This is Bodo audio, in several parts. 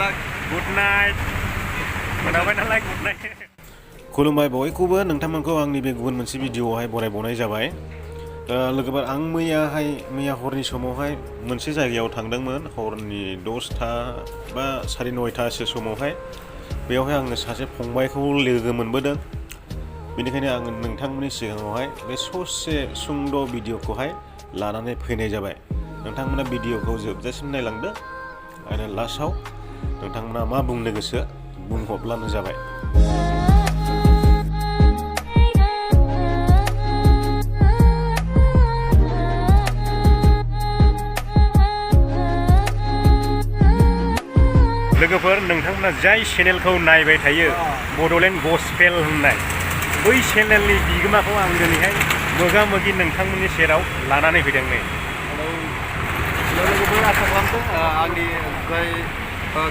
luck. Good night. Good night. खुलुमबाय बयखौबो नोंथांमोनखौ आंनि बे गुबुन मोनसे भिडिअआवहाय बरायबावनाय जाबाय। लोगोफोर आं मैया हरनि समावहाय मोनसे जायगायाव थांदोंमोन हरनि 10टा बा 9:30सो समावहाय बेयावहाय आङो सासे फंबायखौ लोगो मोनबोदों। बेनिखायनो आं नोंथांमोननि सिगाङावहाय बे ससे सुंद' भिडिअखौहाय लानानै फैनाय जाबाय। नोंथांमोना भिडिअखौ जोबजासिम नायलांदो आरो लास्टआव नोंथांमोना मा बुंनो गोसो बुंहरब्लानो जाबाय। लोगोफोर नोंथांमोना जाय चेनेलखौ नायबाय थायो बड'लेण्ड गस्पेल होननाय बै चेनेलनि बिगोमाखौ आं दिनैहाय मोगा-मोगि नोंथांमोननि सेराव लानानै फैदों नै। लोगोफोर आसा खालामदों आंनि जाय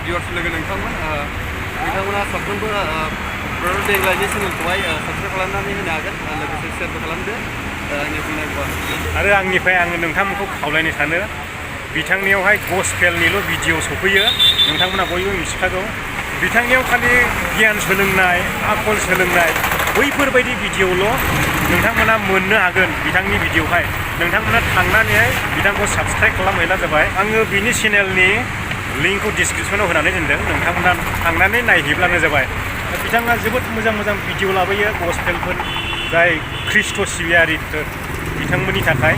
भिउवार्स लोगो नोंथांमोना साफ्रोमबो बड'लेण्ड बेंग्लाइनि चेनेलखौहाय साबस्क्राइब खालामनानै होनो हागोन लोगोसे शेयारबो खालामदो आंनि बुंनायखौ। आरो आंनिफ्राय आङो नोंथांमोनखौ खावलायनो सानो बिथांनियावहाय गस्पेलनिल' भिडिअ सफैयो। नोंथांमोना बयबो मिथिखागौ बिथांनियाव खालि गियान सोलोंनाय आखल सोलोंनाय बैफोरबायदि भिडिअल' नोंथांमोना मोननो हागोन। बिथांनि भिडिअहाय नोंथांमोना थांनानैहाय बिथांखौ साबस्क्राइब खालामहैला जाबाय। आङो बिनि चेनेलनि लिंकखौ डिसक्रिपसनाव होनानै दोनदों, नोंथांमोना थांनानै नायहैब्लानो जाबाय। बिथाङा जोबोद मोजां भिडिअ लाबोयो गस्पेलफोर जाय ख्रिस्ट' सिबियारिफोर बिथांमोननि थाखाय।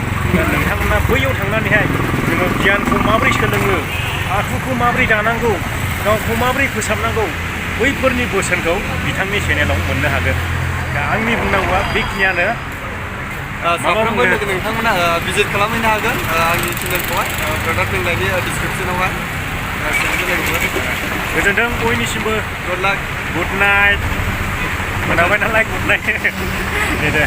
नोंथांमोना बैयाव थांनानैहाय जोङो गियानखौ माबोरै सोलोङो, आखुखौ माबोरै दानांगौ, गावखौ माबोरै फोसाबनांगौ बैफोरनि बोसोनखौ बिथांनि चेनेलाव मोननो हागोन। दा आंनि बुंनांगौआ बेखिनियानो। साफ्रोमबो लोगो नोंथांमोना भिजिट खालामहैनो हागोन आंनि चेनेलखौहाय बड'लेण्ड बेंग्लाइनि डिसक्रिपसनावहाय। गोजोन्थों बयनिसिमबो। Good luck. Good night. मोनाबाय नालाय गुड नाइट। दे।